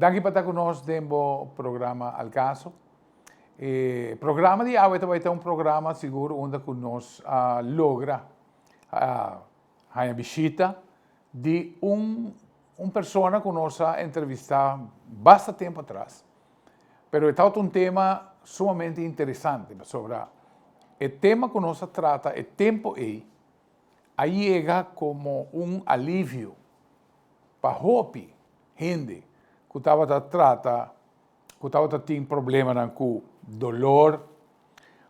Danki pa ta ku nos den bo programa Al Caso. E programa di awe ta bai ta un programa sigur unda ku nos a logra haña bishita di un persona ku nos a entrevistá basta tempu atras. Pero e tabata un tema sumamente interesante pasobra e tema ku nos a trata e tempu ei a yega komo un alivio pa hopi hende ku tabata trata, ku tabata tin problemanan ku dolor,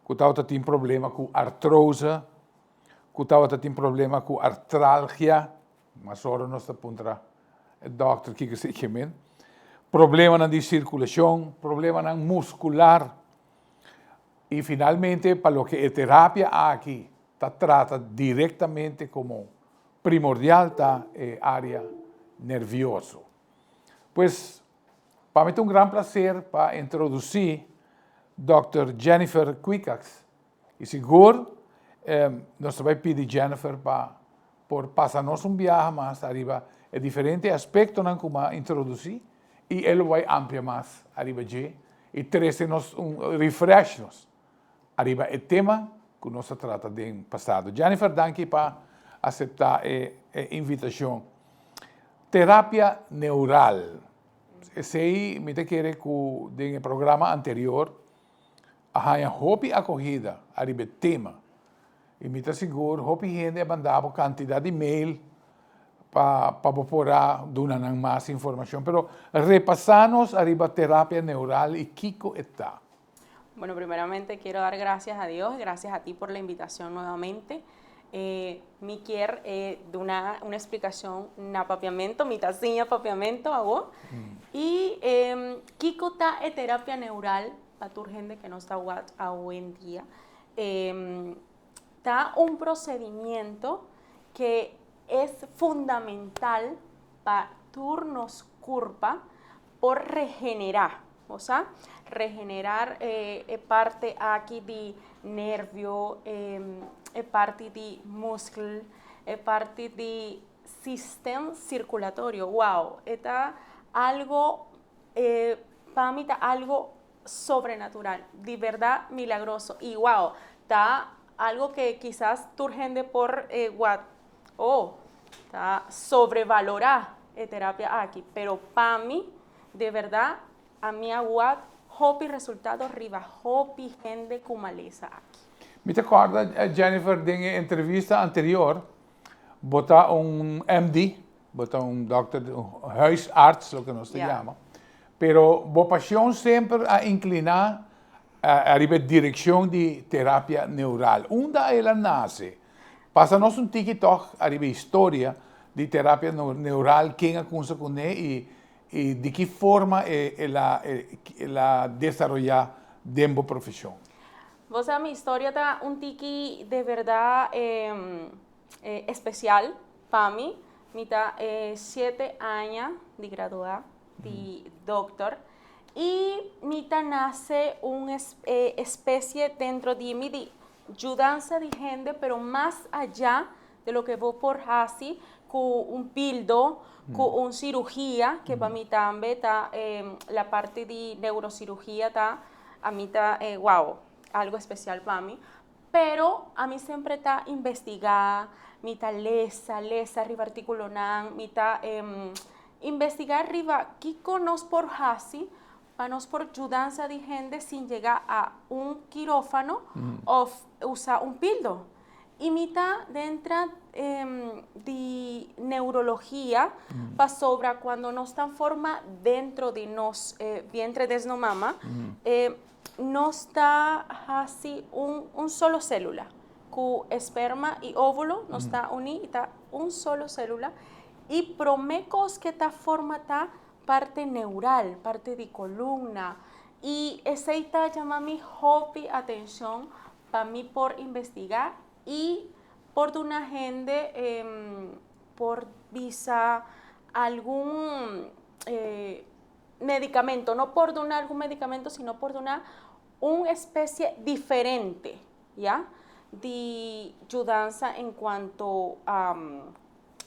ku tabata tin problema ku artrose, ku tabata tin problema ku artralgia, mas ora nos ta puntra e dòkter kiko esei ke men, problemanan di sirkulashon, problemanan muskular i finalmente pa loke e terapia aki ta trata direktamente komo primordial ta e área nervioso. Pues, pa mi ta un gran placer pa introdusí Dòkter Jennifer Quickax i sigur nos ta bai pidi Jennifer pa por pasa nos un biaha mas ariba e diferente aspectonan cu mi a introdusí i e lo bai amplia mas ariba dje i trece nos un refresh nos ariba e tema cu nos a trata den pasado. Jennifer, danki pa acepta e invitacion. Terapia neural, esey mi ta kere cu den e programa anterior a haya hopi acogida ariba e tema y mi ta sigur hopi hende a manda bo cantidad di mail pa bo por a duna nan mas informacion. Pero repasa nos ariba terapia neural y kico e ta. Bueno, primeramente quiero dar gracias a Dios, gracias a ti por la invitación nuevamente. Mi kier duna un explicacion na papiamento, mi ta siña papiamento awo. Y kico ta e terapia neural pa tur hende que no sa wak awendia? Ta un procedimiento que es fundamental pa tur nos curpa por regenerá, osea, regenerar e parte aki di nervio, e parti di muskel, e parti di sistem sirkulatorio. Wow! E ta algo, pa mi ta algo sobrenatural, di berdad milagroso. Y wow! Ta algo ke kisas tur hende por wak, oh, ta sobrevalorá e terapia aki, pero pa mi, de berdad, ami a wak hopi resultado riba hopi hende ku malesa aki. Mi ta kòrda, Jennifer, den e entrevista anterior, bo ta un MD, bo ta un dòkter, un huisarts, loke nos ta yama, pero bo pasion semper a inkliná ariba e direkshon di terapia neural. Unda el a nase? Pasa nos un tiki tòg ariba e historia di terapia neural, ken a kumsa kuné i di ki forma el a el a desaroyá den bo profeshon. Bo sa mi historia ta un tiki de bèrdat espesial pa mi. Mi ta siete aña di graduá di dòkter i mi ta nase un espesie dentro di mi di yudansa di hende pero mas ayá de loke bo por hasi ku un pildo, ku un sirugia, ke pa mi tambe ta la parti di neurosirugia ta ami ta wow, algo espesial pa mi. Pero ami semper ta investigá, mi ta lesa, lesa riba artíkulonan, mi ta investigá riba kiko nos por hasi pa nos por yudansa di hende sin yega a un kirófano òf usa un pildo. I mi ta dentra di neurologia pasobra cuando nos ta forma dentro di nos vientre des no mama, nos ta haci un solo celula cu esperma y ovulo nos ta uni y ta un solo celula y prome cos que ta forma ta parte neural, parte di columna y esey ta yama mi hopi atencion pa mi por investigá i por duna hende por bisa algun medicamento, no por duna algun medicamento sino por duna un especie diferente ya di yudansa en cuanto a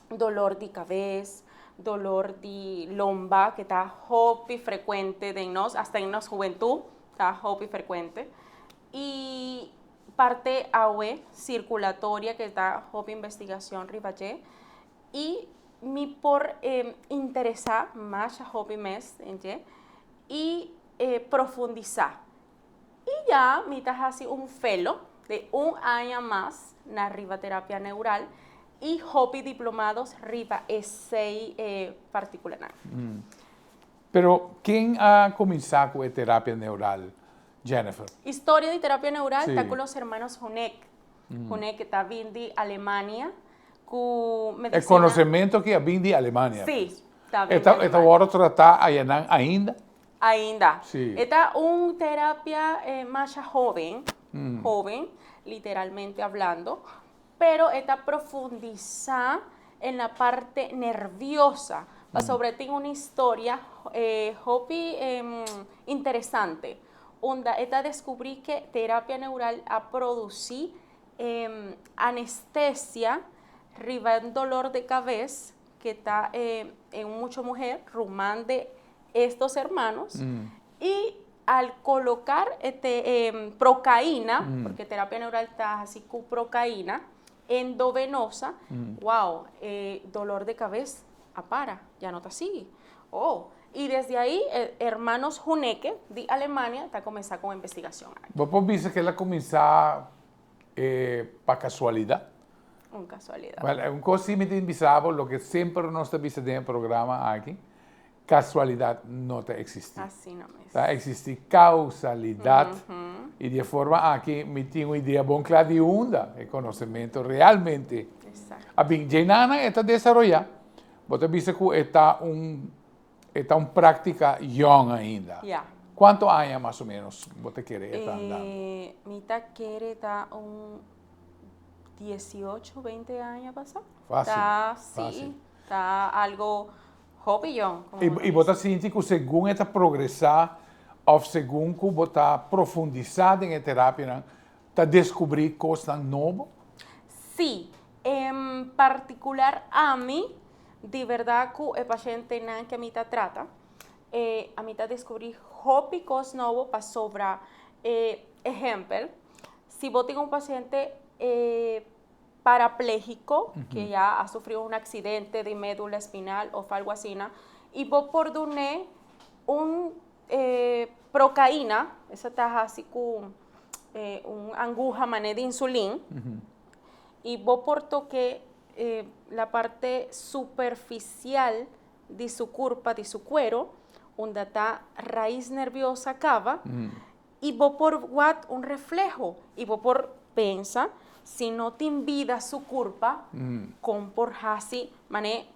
dolor di cabes, dolor di lomba cu ta hopi frecuente den nos, hasta den nos hubentud ta hopi frecuente. Y parte awe circulatoria cu ta hopi investigacion riba dje. Y mi por interesa masha hopi mes den dje y profundisa. Y ya mi ta haci un fellow di un aña mas na riba terapia neural y hopi diplomados riba esey particularnan. Pero ken a cuminsa cu e terapia neural, Jennifer? Historia di terapia neural ta cu los hermanos Honeck. Honeck ta bin di Alemania cu medicina. E conocemento aki a bin di Alemania? Si, ta bin di Alemania. E ta wordo trata ayanan ainda? Ainda. Si. E ta un terapia masha hoben, hoben, literalmente hablando, pero e ta profundisa en la parte nerviosa, pasobra e tin un historia hopi interesante, unda e ta descubri ke terapia neural a produci anestesia riba un dolor de cabes ke ta en un mucha muher ruman de estos hermanos y al colocar este procaína, porque terapia neural ta haci cu procaína endovenosa, wow, e dolor de cabes a para, ya no ta sigui. Oh, y desde ahí hermanos Huneke di Alemania ta cuminsa con investigacion aki. Bo por bisa cu el a cuminsa pa casualidad? Un casualidad. Well, un cos si mi tin bisa bo, loke semper nos ta bisa den e programa aki, casualidad no ta existi. Asina mes. Ta existi causalidad y di e forma aki mi tin un idea bon cla di unda e conocemento realmente a bin. Djenana e ta desaroya, bo ta bisa cu e ta un E ta un práktika yòn ainda. Ya. Kuantu aña mas o ménos bo ta kere e ta andando? Mi ta kere ta un diesiocho, beinti aña pasá. Fásil, Ta, fásil. sí, ta algo hopi yòn, komo I bo ta i bo ta bisa. sinti ku segun e ta progresá òf segun ku bo ta profundisá den e terapianan, ta deskubrí kosnan nobo? Sí, en partikular ami Di berdad cu e pacientenan cu ami ta trata, e ami ta descubri hopi cos nobo pasobra e ehempel, si bo tin un paciente paraplegico cu ya a sufri un accidente di medula espinal of algo asina y bo por dun'e un procaina, esa ta haci cu un anguha mane di insulin, y bo por toke la parte superficial di su curpa, di su cuero, unda ta raiz nerviosa caba, y bo por wak un refleho y bo por pensa si no tin bida su curpa, con por haci mane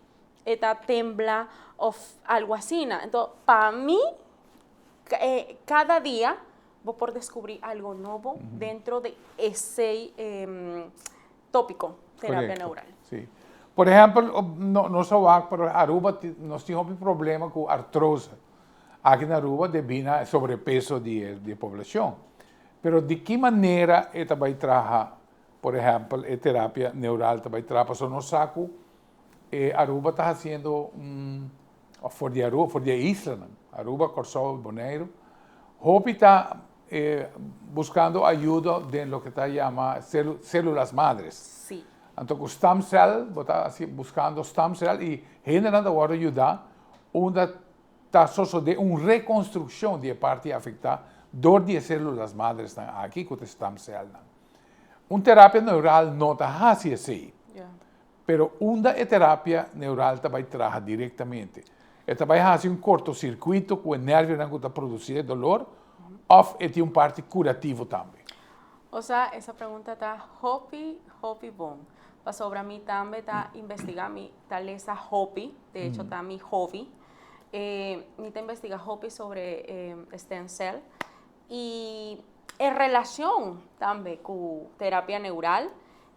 e ta tembla of algo asina. Enton, pa mi, cada dia bo por descubri algo nobo dentro di esey Tópiko, terapia neural. Sí. Por ehèmpel, no nos a wak, pero Aruba nos tin hopi problema ku artrose. Aki na Aruba debí na e sobrepeso di e di e poblashon. Pero di ki manera e ta bai traha, por ehèmpel, e terapia neural ta bai traha? Pasobra nos sa ku e Aruba ta hasiendo un, òf for di Aruba, for di e islanan, Aruba, Kòrsou, Boneiru, hopi ta Buscando ayudo den loke ta yama celulas madres. Sí. Anto cu stamcel, bo ta haci buscando stamcel y hendenan ta wordo yuda unda ta sosode un reconstruccion di e parti afecta door di e celulas madresnan aki cu ta e stamcelnan. Un terapia neural no ta haci esey. Pero unda e terapia neural ta bai traha directamente? E ta bai haci un cortocircuito cu e nervionan cu ta produci e dolor of e tin un parti curativo tambe? Osa, esa pregunta ta hopi, hopi bon. Pasobra mi tambe ta investiga, mi ta lesa hopi, de hecho ta mi hobby. Mi ta investiga hopi sobre stem cell y e relacion tambe cu terapia neural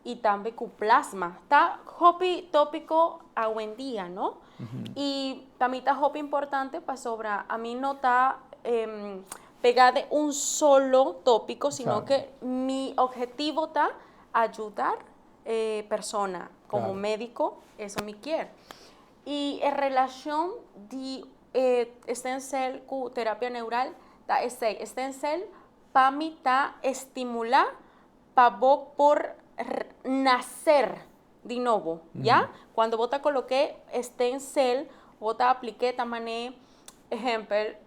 y tambe cu plasma. Ta hopi topico awendia, no? Y pa mi ta hopi importante pasobra ami no ta pega den un solo topico, sino que mi objetivo ta ayudar e persona como medico, eso mi kier. I e relashon di e stem cell ku terapia neural ta esei. E stem cell pa mi ta estimulá pa bo por naser di nobo, ya. Cuando bo ta coloque stem cell, bo ta aplique ta mane, ehempel,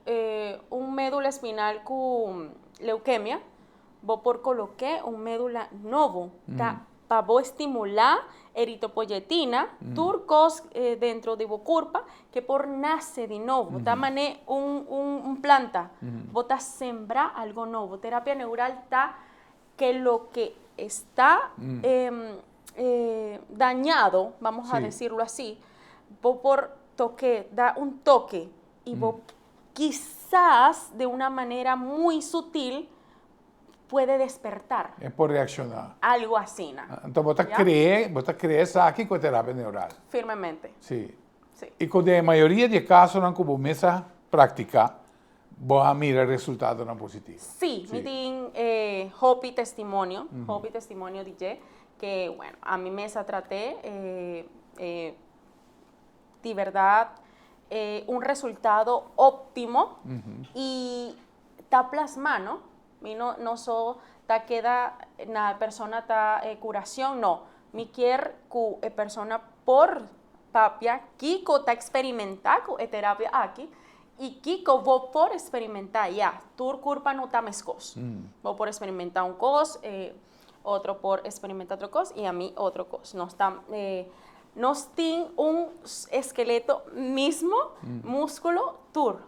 un medula espinal cu leukemia, bo por coloque un medula nobo, ta pa bo estimula eritopoyetina, tur cos dentro di bo curpa que por nace di nobo, ta mane un planta, bo ta sembra algo nobo. Terapia neural ta que lo que está dañado, vamos a decirlo así, bo por toque, da un toque y bo quizás de una manera muy sutil puede despertar. E por reacciona. Algo asina. Anto bo ta cree, bo ta cree esaki cu e terapia neural? Firmemente. Sí. Sí. Y cu den e mayoria di e casonan cu bo mes a practica, Bo a mira resultadonan positivo? Sí, mi tin e hopi testimonio, hopi testimonio di dje, ke bueno, ami mes a trat'é, di bèrdat un resultado óptimo i ta plasmá, no? Mi no no so ta keda na e persona ta e kuracion, no, mi kier ku e persona por papia kiko ta eksperimentá ku e terapia aki I kiko bo por experimentá? Ya, tur kurpa no ta meskos. Bo por experimentá un kos, otro por experimentá otro kos i ami otro kos. Nos ta, nos tin un eskeleto mismo, múskulo, tur,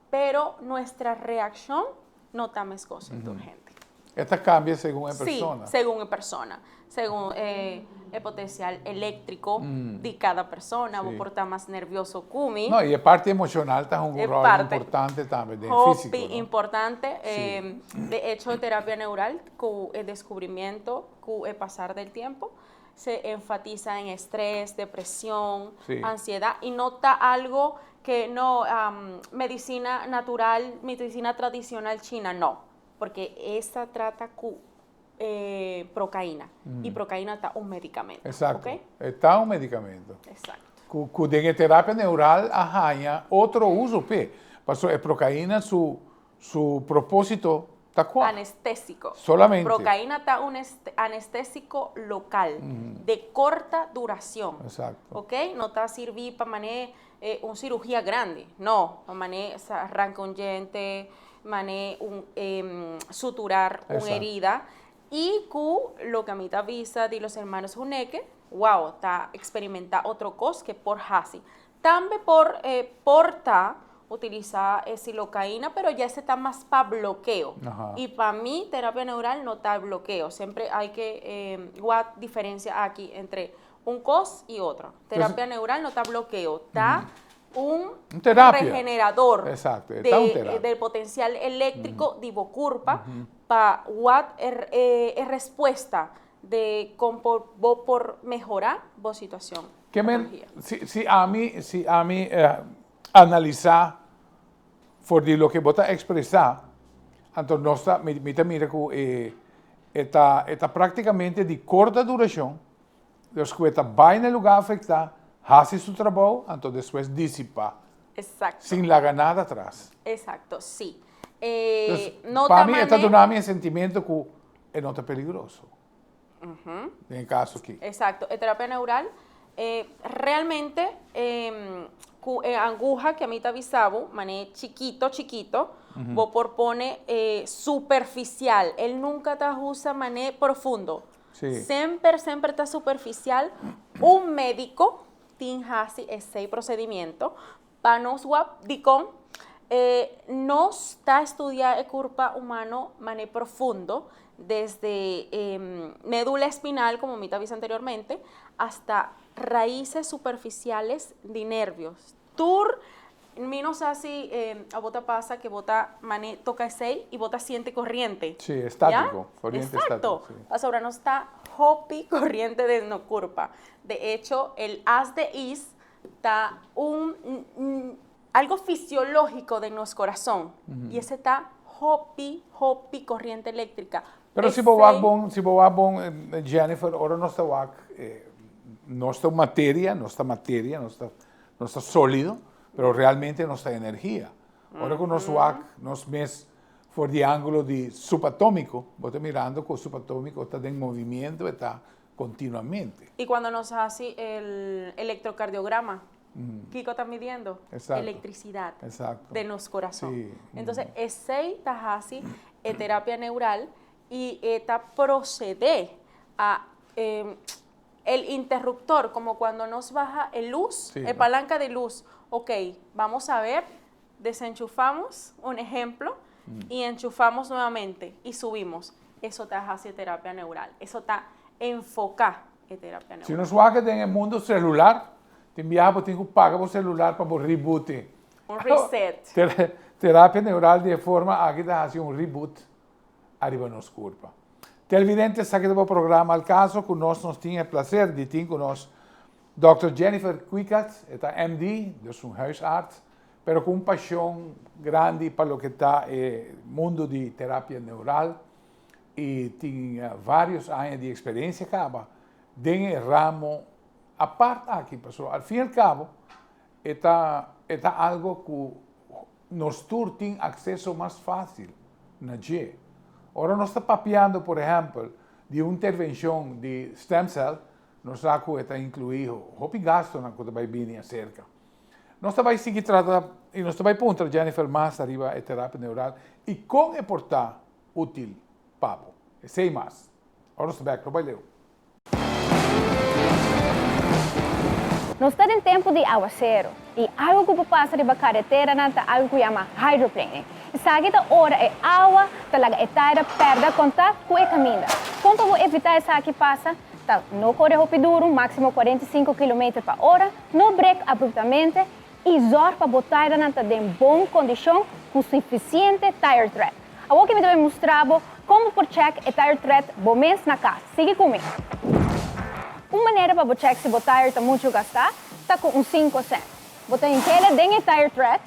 pero nuestra reakshon no ta meskos en tur hende. E ta kambia segun e persona. Sí, segun e persona. Segun e potencial eléctrico di cada persona. Bo por ta mas nervioso cu mi. No, y e parti emocional ta hunga un rol importante tambe den físico, no? Hopi importante. De hecho, terapia neural cu e descubrimiento, cu e pasar del tiempo, se enfatiza en estrés, depresión, ansiedad y no ta algo que no, medicina natural, medicina tradicional china, no. Porque esta trata cu procaína y procaína ta un medicamento. Exacto, e ta un medicamento. Exacto. Cu den e terapia neural a haña otro uso p'e, pasobra e procaína su su proposito ta cua? Anestésico. Solamente. Procaína ta un anestésico local, de corta duracion. Exacto. Ok, no ta sirbi pa mane un cirugia grandi, no, pa mane sa ranca un djente, mane un suturar un herida y cu loke ami ta bisa di los hermanos Huneke, wow, ta experimenta otro cos ke por haci. Tambe por por ta utilisa e silocaina, pero ya ese ta mas pa blokeo. Y pa mi terapia neural no ta blokeo, siempre hay ke wak diferencia aki entre un cos y otro. Terapia neural no ta blokeo, ta un regenerador del potencial eléctrico di bo curpa pa wak e respuesta de con bo por mehora bo situacion. Ke men, si ami, si ami analisa for di loke bo ta expresa, anto nos ta, mi ta mira cu e ta, e ta practicamente di corta duracion, Dus ku e ta bai na e lugá afektá, hasi su trabou, anto despues disipá. Exacto. Sin laga nada atras. Exacto, sí. Dus, pa mi e ta duna mi e sentimiento ku e no ta peligroso. Den e kaso aki. Exacto. E terapia neural, realmente ku e anguha ku ami ta bisa bo, manera chikito chikito, bo por pone superficial. El nunka ta usa manera profundo. Semper, semper ta superficial. Un médico tin haci esey procedimiento pa nos wak dicon nos ta estudia e curpa humano mane profundo desde medula espinal como mi ta bisa anteriormente hasta raices superficiales di nervios. Tur mi no sa si abo ta pasa ke bo ta mane toka esei i bo ta siente koriente. Sí, estático, koriente estático. Exacto, pasobra nos ta hopi koriente den nos kurpa. De hecho, el as de is ta un algo fisiológico den nos korason i ese ta hopi, hopi koriente eléktrika. Pero si bo wak bon, si bo wak bon, Jennifer, ora nos ta wak, nos ta un materia, nos ta materia, nos ta. Nos ta sólido, pero realmente nos ta energia. Ora ku nos wak nos mes for di ángulo di subatómiko, bo ta mirando ku subatómiko ta den movimiento, e ta kontinuamente. I kuando nos hasi el elektrokardiograma, kiko ta midiendo? Elektrisidat den nos kurason. Entonces, esei ta hasi e terapia neural i e ta prosedé a El interruptor, como cuando nos baja e luz, e palanca di luz, ok, vamos a ver, desenchufamos, un ejemplo, y enchufamos nuevamente y subimos. Eso ta haci e terapia neural, eso ta enfoca e terapia neural. Si nos wak den e mundo celular, tin biaha bo tin cu paga bo celular pa bo reboot. Un reset. Terapia neural di e forma aki ta haci un reboot ariba nos curpa. Televidente esaki ta bo programa Al Caso cu nos nos tin e placer di tin cu nos Dòkter Jennifer Quicat, e ta MD, dus un huisarts, pero cu un pasion grandi pa loke ta e mundo di terapia neural y tin varios aña di experiencia caba den e ramo apart aki, pasobra al fin y al cabo e ta e ta algo cu Nos tur tin akseso mas fásil na dje. Ora nos ta papiando, por ehèmpel, di un intervenshon di stem cell, nos sa ku e ta inkluí hopi gastunan ku ta bai bini aserka. Nos ta bai sigui trata i nos ta bai puntra Jennifer mas ariba e terapia neural i kon e por ta útil pa bo. Esei mas. Ora nos ta bèk, no bai leu. Nos ta den tempu di awaseru i algu ku por pasa riba kareteranan ta algu ku yama hydroplaning. Esaki ta ora e awa ta laga e taira pèrdè kontakt ku e kaminda. Kon pa bo evitá esaki pasa ta no kore hopi duru, máksimo 45 kilometer pa ora, no brek abruptamente i zòrg pa bo tairanan ta den bon kondishon ku sufisiente tire tread. Awor ki mi ta bai mustra bo kon bo por chèk e tire tread bo mes na kas. Sigui ku mi! Un manera pa bo chèk si bo tire ta muchu gastá ta ku un sinku sènt. Bo ta hink'ele den e tire tread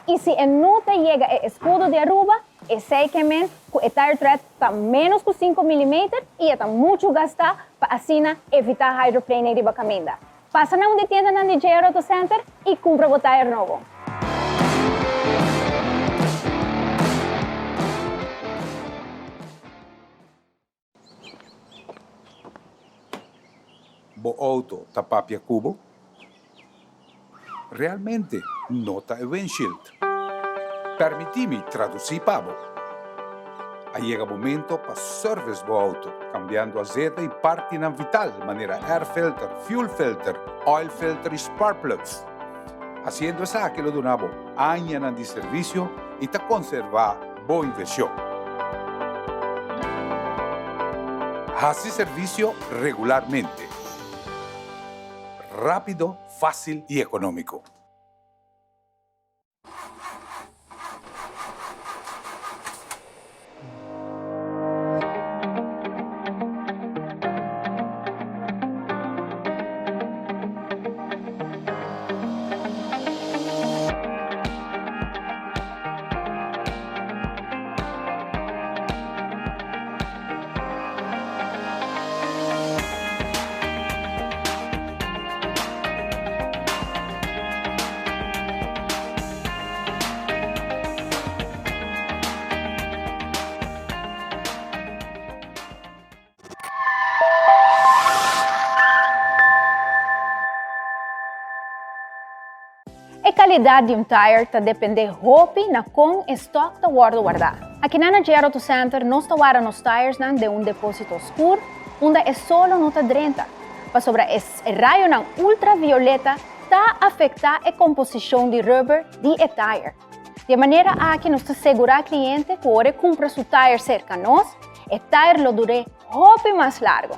i si e no ta yega e eskudo di Aruba, esei ke men ku e tire tread ta ménos ku sinku milimeter i e ta muchu gastá pa asina evitá hydroplaning riba kaminda. Pasa na un di tiendanan di JR Auto Center y cumpra bo tire nobo. Bo auto ta papia cu bo? Realmente no ta e windshield. Permití mi tradusí pa bo. A yega momento pa service bo auto, cambiando azeta y partinan vital manera air filter, fuel filter, oil filter y spark plugs. Haciendo esaki lo duna bo añanan di servicio y ta conserva bo inversion. Haci servicio regularmente. Rápido, fácil y económico. E kalidat di un tire ta dependé hopi na kon e stòk ta wòrdu wardá. Akinan na JR Auto Center nos ta warda nos tiresnan den un depósito skur unda e solo no ta drenta, pasobra e rayonan ultravioleta ta afektá e komposishon di rubber di e tire. Di e manera aki nos ta segurá kliente ku ora e kumpra su tire serka nos, e tire lo dur'é hopi mas largo.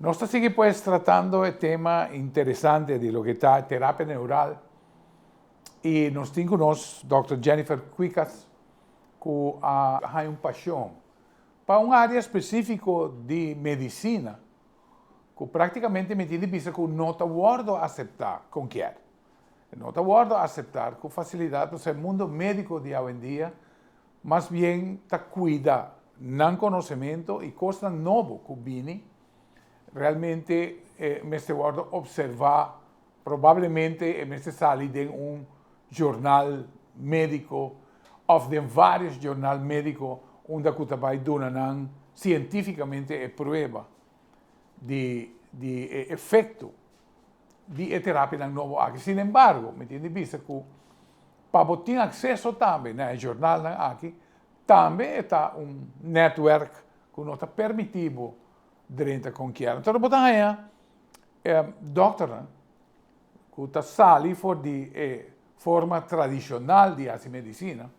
Nos ta sigui pues tratando e tema interesante di loke ta terapia neural y nos tin cu nos Dòkter Jennifer Quikas cu a haña un pasion pa un area specifico di medicina cu practicamente mi tin di bisa cu no ta wordo acepta con kier. No ta wordo acepta cu facilidad pasobra e mundo medico di awendia. Mas bien ta cuida nan conocemento y cosnan nobo cu bini realmente mester wordo observa, probablemente e mester sali den un journal medico of den varios journal medico unda cu ta bay duna nan cientificamente e prueba di di e efecto di e terapianan nobo aki. Sin embargo, mi tin di bisa cu pa bo tin acceso tambe na e journalnan aki, tambe e ta un netwerk cu no ta permiti bo drenta con kier. Entonces bo ta haña e dokternan cu ta sali for di e forma tradicional di haci medicina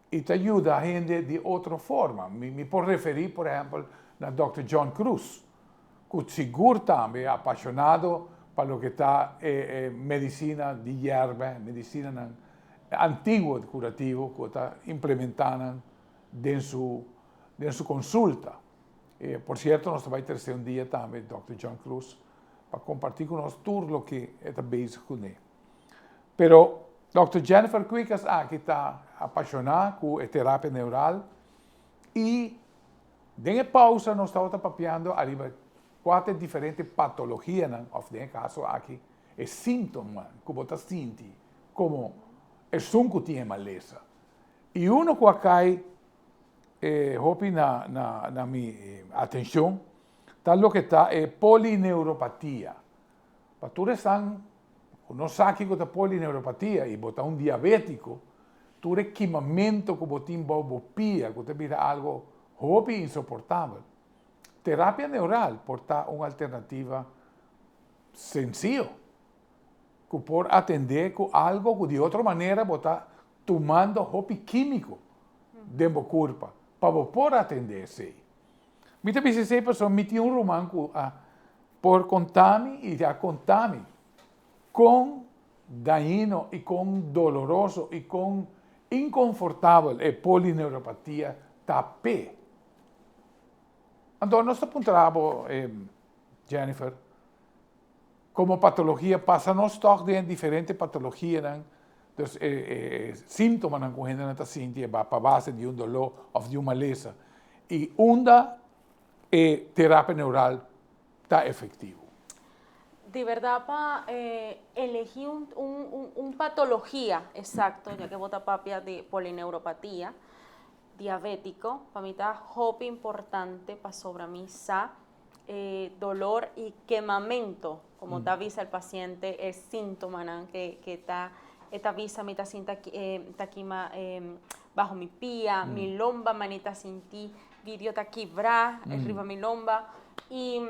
y ta yuda hende di otro forma. Mi por referi por ehempel na Dòkter John Cruz cu sigur tambe apasionado pa loke ta e medicina di yerba, medicinanan antiguo curativo cu ta implementa nan den su den su consulta. Por cierto nos ta bay trece un dia tambe Dòkter John Cruz pa comparti cu nos tur loke e ta bezig cune. Pero Dòkter Jennifer Quikas aki ta apasiona cu e terapia neural y den e pausa nos tabata papiando ariba cua ta e diferente patologianan of den e caso aki e sintomanan cu bo ta sinti como esun cu tin e malesa. Y uno cu a cay hopi na mi atencion ta loke ta e polineuropatia. Pa tur esnan ku no sa kiko ta polineuropatia i bo ta un diabétiko, tur e kimamentu ku bo tin bou bo pia ku ta bira algo hopi insoportabel, terapia neural por ta un alternativa sensio ku por atendé ku algo ku di otro manera bo ta tumando hopi kímiko den bo kurpa pa bo por atendé esei. Mi ta bisa esei pasobra mi tin un ruman ku a por konta mi i a konta mi kon dañino i kon doloroso i kon inkonfortabel e polineuropatia ta p'e. Anto nos ta puntra bo, Jennifer, Komo patologia pasa nos tòg den diferente patologianan, dus e e síntomanan ku hendenan ta sinti e pa base di un doló òf di un malesa i unda e terapia neural ta efektivo. Di bèrdat pa elegí un un un patologia eksakto, ya ke bo ta papia di polineuropatia diabétiko, pa mi ta hopi importante pasobra mi sa e dolor y kemamento, como ta bisa el paciente e sintomanan ke ke ta e ta bisa mi ta sinta ta kima baho mi pia, mi lomba mane ta sinti vidio ta kibra riba mi lomba y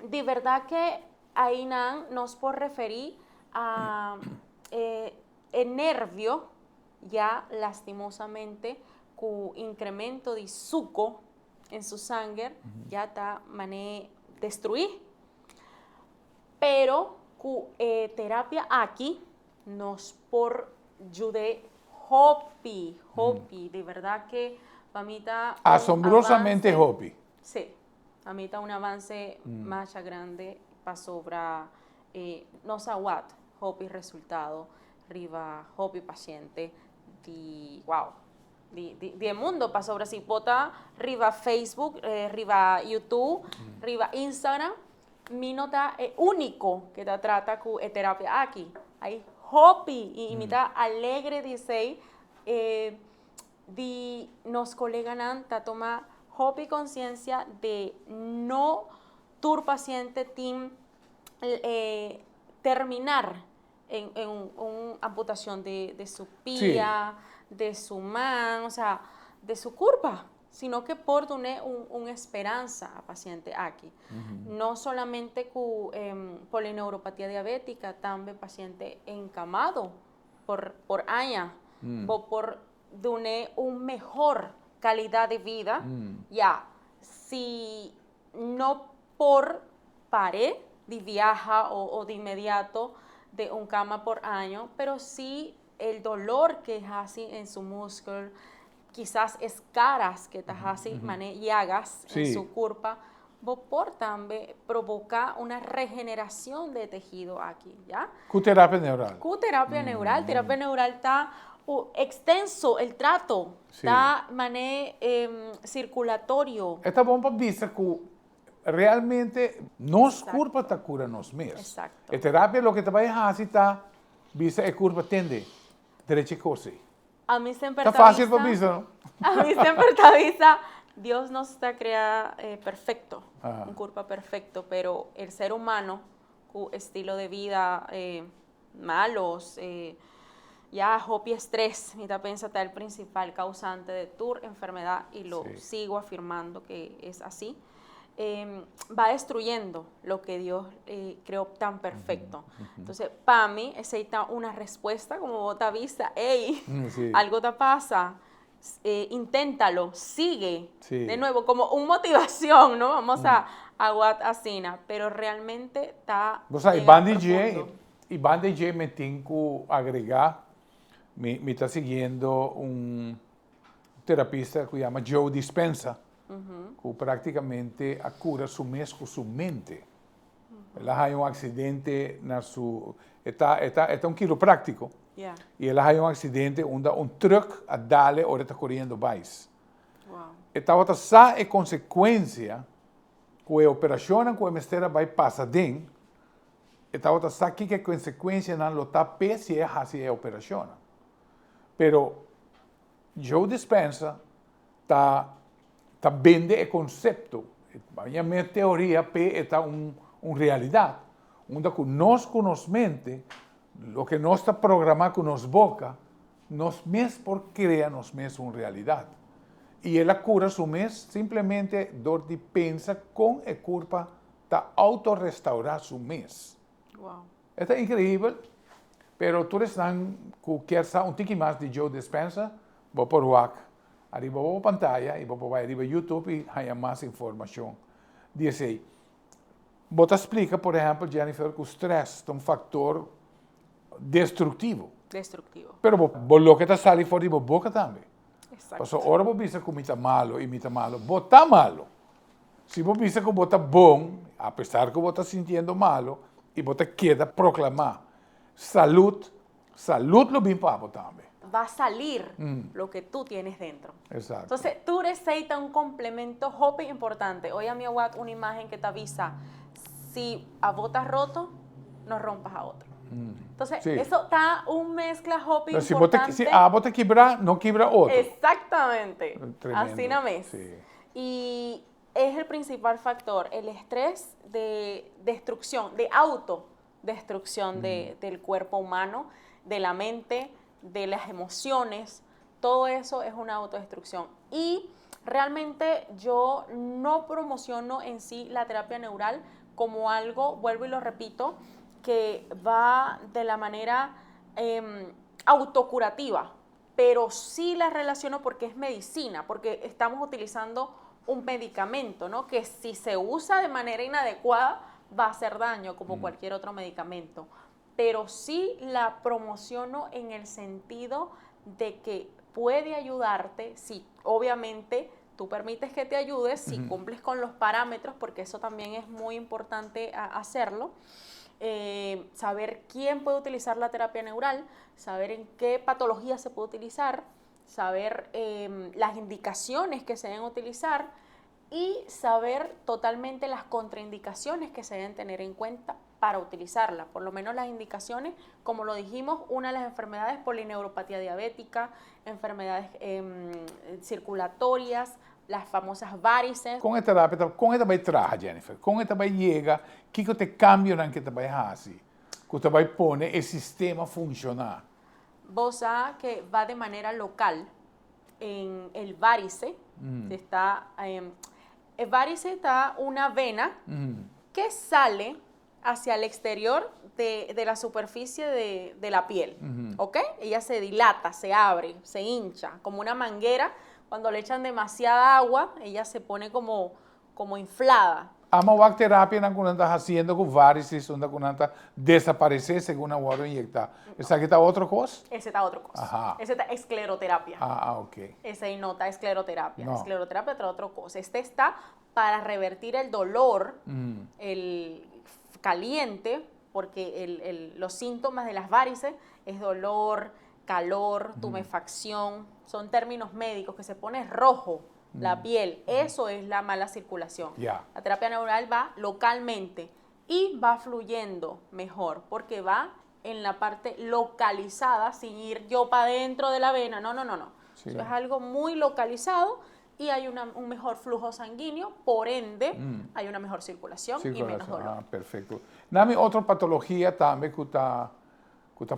di berdad ke aynan nos por referi a e e nervio ya lastimosamente cu incremento di suco en su sanger ya ta mane destruí. Pero ku e terapia aki nos por yud'é hopi, hopi. Di berdad ke pa mi ta un Asombrosamente avance. hopi. Sí, pa mi ta un avance masha grande pasobra nos a wak hopi resultado riba hopi paciente di wow. Di di di e mundo pasobra si bo ta riba Facebook riba YouTube riba Instagram mi no ta e unico ke ta trata ku e terapia aki hay hopi y mi ta alegre di esey di nos coleganan ta tuma hopi conciencia de no tur paciente tin terminar en en un amputacion de de su pia, de su man, o sea, de su curpa, sino que por dun'é un un esperanza a paciente aki. No solamente cu polineuropatia diabetica, tambe paciente encamado por por aña, bo por dun'é un mehor calidad de vida, ya, si no por par'é di viaha o o di inmediato de un cama por año, pero sí el dolor ke haci en su muskel, kisas escaras ke ta haci mane llagas en su curpa, Bo por tambe provoca una regeneracion di e tehido aki, ya? Cu terapia neural? Cu terapia neural. Terapia neural ta extenso, el trato, ta mane circulatorio. E ta bon pa bisa cu realmente nos curpa ta cura nos mes. E terapia loke ta bay haci ta bisa e curpa tende drechi cos ey. Ami semper ta fácil pa bisa, no? Ami semper ta bisa, Dios nos ta crea perfecto, un curpa perfecto, pero el ser humano cu estilo de vida malos, ya hopi estrés, mi ta pensa ta el principal causante de tur enfermedad y lo sigo afirmando que es así, va destruyendo lo que Dios creó tan perfecto. Entonces, pa mi, esey ta una respuesta, como bo ta bisa, hey, algo ta pasa, inténtalo, sigue, de nuevo, como un motivación, ¿no? Vamos a wak asina, pero realmente ta O sea, y banda di y banda di mi tin cu agrega, mi ta siguiendo un terapista cu yama Joe Dispenza, cu practicamente a cura su mes cu su mente. El a haya un accidente na su, e ta un quiropráctico. Y el a haya un accidente unda un truck a dal e ora e ta coriendo bais. E tabata sa e consecuencia cu e operacion cu e mester a bay pasa den, e tabata sa cu e consecuencianan lo ta p'e si e haci e operacion. Pero Joe Dispenza ta bende e concepto, mi teoria pe ta un realidad, unda cu nos cu nos mente, loke nos ta programa cu nos boca, nos mes por crea nos mes un realidad. Y el a cura su mes simplemente door di pensa con e curpa ta autorestaura su mes. Ta increibel, pero tur esnan cu kier sa un tiki mas di Joe Dispenza, bo por wak ariba bo pantaya y bo por bay ariba YouTube y haya mas informacion. Di esey. Bo ta splica, por ehempel, Jennifer, cu stress ta un factor destructivo. Destructivo. Pero bo loke ta sali for di bo boca tambe. Exacto. Paso ora bo bisa cu mi ta malo y mi ta malo, bo ta malo. Si bo bisa cu bo ta bon, apesar cu bo ta sintiendo malo, y bo ta keda proclama salud, salud lo bin pa bo tambe. Va a salir lo que tú tienes dentro. Exacto. Entonces, tur esey ta un complemento hopi importante. Hoy ami a wak un imagen cu ta bisa, si abo ta roto, no rompas a otro. Entonces, eso ta un mezcla hopi Pero si bo ta, importante. si abo ta kibra, no kibra otro. Exactamente. Tremendo. Asina mes. Y es el principal factor, el estrés de destrucción, de autodestrucción del cuerpo humano, de la mente, de las emociones. Todo eso es una autodestrucción. Y realmente yo no promociono en sí la terapia neural como algo, vuelvo y lo repito, que va de la manera autocurativa, pero sí la relaciono porque es medicina, porque estamos utilizando un medicamento, ¿no? Que si se usa de manera inadecuada va a hacer daño, como cualquier otro medicamento. Pero sí la promociono en el sentido de que puede ayudarte si obviamente tú permites que te ayude, si cumples con los parámetros, porque eso también es muy importante hacerlo. Saber quién puede utilizar la terapia neural, saber en qué patología se puede utilizar, saber las indicaciones que se deben utilizar y saber totalmente las contraindicaciones que se deben tener en cuenta para utilizarla. Por lo menos las indicaciones, como lo dijimos, una de las enfermedades, polineuropatía diabética, enfermedades circulatorias, las famosas varices. Con e terapia, con e ta bay traha, Jennifer? Con e ta bay yega, kico ta e cambionan cu e ta bay haci? Cu ta bay pone e sistema funciona? Bo sa que va de manera local en el varice. El varice está una vena que sale hacia el exterior de la superficie de la piel, ¿ok? Ella se dilata, se abre, se hincha, como una manguera. Cuando le echan demasiada agua, ella se pone como inflada. Ami a wak terapianan ku nan ta hasiendo ku varices unda ku nan ta desaparesé segun nan wòrdu inyectá. Esaki ta otro kos? Ese ta otro kos. Aha. Ese ta escleroterapia. Ah, ah, ok. Esei no ta escleroterapia. No. Escleroterapia ta otro kos. Este esta para revertir el dolor, el caliente, porque el, el, los síntomas de las varices es dolor, calor, tumefacción, son términos médicos que se pone rojo la piel. Eso es la mala circulación. La terapia neural va localmente y va fluyendo mejor porque va en la parte localizada sin ir yo para dentro de la vena. No, no, no, no. Eso es algo muy localizado y hay un mejor flujo sanguíneo, por ende hay una mejor circulación y menos Circulación. dolor. Ah, perfecto. Dame otro patologia tambe ku ta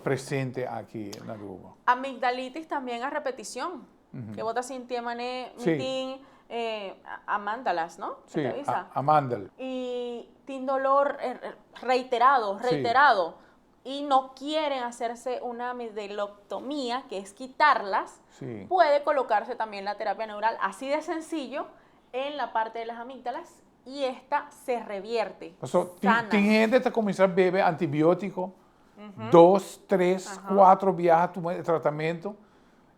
presente aki na Aruba. Amigdalitis también a repetición. Que bo ta sinti mané, mi tin amándalas, ¿no? Sí, ¿Te avisa? Amandel. Y tiene dolor reiterado, reiterado. Y no quieren hacerse una amigdalectomía, que es quitarlas, puede colocarse también la terapia neural, así de sencillo, en la parte de las amígdalas y esta se revierte. So, tin, sana. tin hende ta kuminsá bebe antibiótiko, dos, tres, kuater biaha tuma tratamentu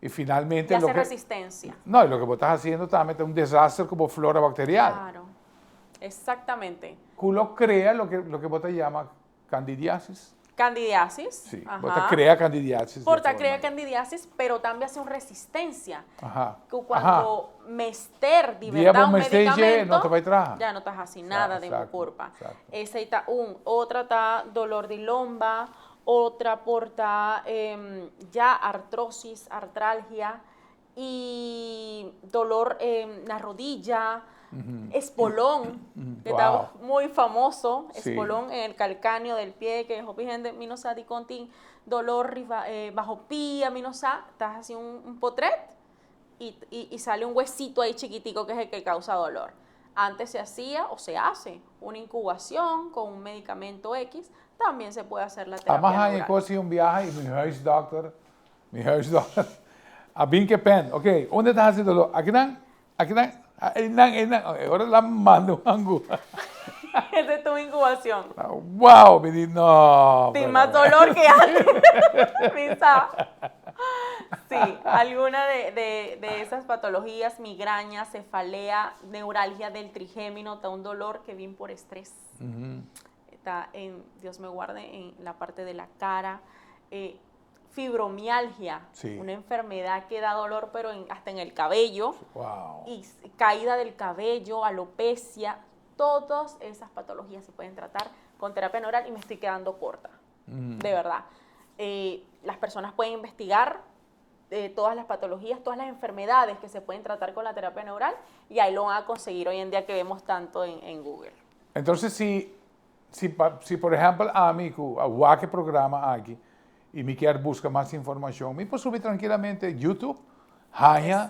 i finalmente Y hace lo que resistencia. No, i loke bo ta hasiendo tambe ta un desaster komo flora bacterial. Claro, exactamente. Ku lo krea loke bo ta yama candidiasis. Candidiasis. Sí, bo ta krea candidiasis. Por ta krea candidiasis, pero tambe hace una resistencia. Que cuando mester di Dia bèrdat un bo mester dje, medicamento, no ta bai traha. ya no ta hasi nada den kurpa. Esei ta un. Otro ta dolor di lomba, otro por ta ya artrosis, artralgia i dolor na rudia, espolón, ku ta muy famoso, espolón en el calcáneo del pie, ku hopi hende, mi no sa di kon tin dolor riba, bajo pia, mi no sa, ta hasi un portret y sale un huesito ahí chiquitico que es el que causa dolor. Antes se hacía o se hace una incubación con un medicamento X, también se puede hacer la terapia Ami neural. kos un biaha i mi huisdokter a bin ku pen. Ok, unda ta hasi doló? Aki nan, aki nan, einan, einan. Awor el a manda un hangu. Esa es tu incubación. Wow, mi di, no. Sin pero- más dolor que antes. Mi sa. Sí, alguna de esas patologías, migraña, cefalea, neuralgia del trigémino, está un dolor que viene por estrés. Está en, Dios me guarde, en la parte de la cara. Fibromialgia, una enfermedad que da dolor, pero hasta en el cabello. Y caída del cabello, alopecia, todas esas patologías se pueden tratar con terapia neural y me estoy quedando corta, de verdad. Las personas pueden investigar todas las patologías, todas las enfermedades que se pueden tratar con la terapia neural y ahí lo van a conseguir hoy en día que vemos tanto en Google. Entonses, si por ehèmpel, ami ku a wak e programa aki i mi ke buska mas informashon, mi por subi trankilamente YouTube, haña,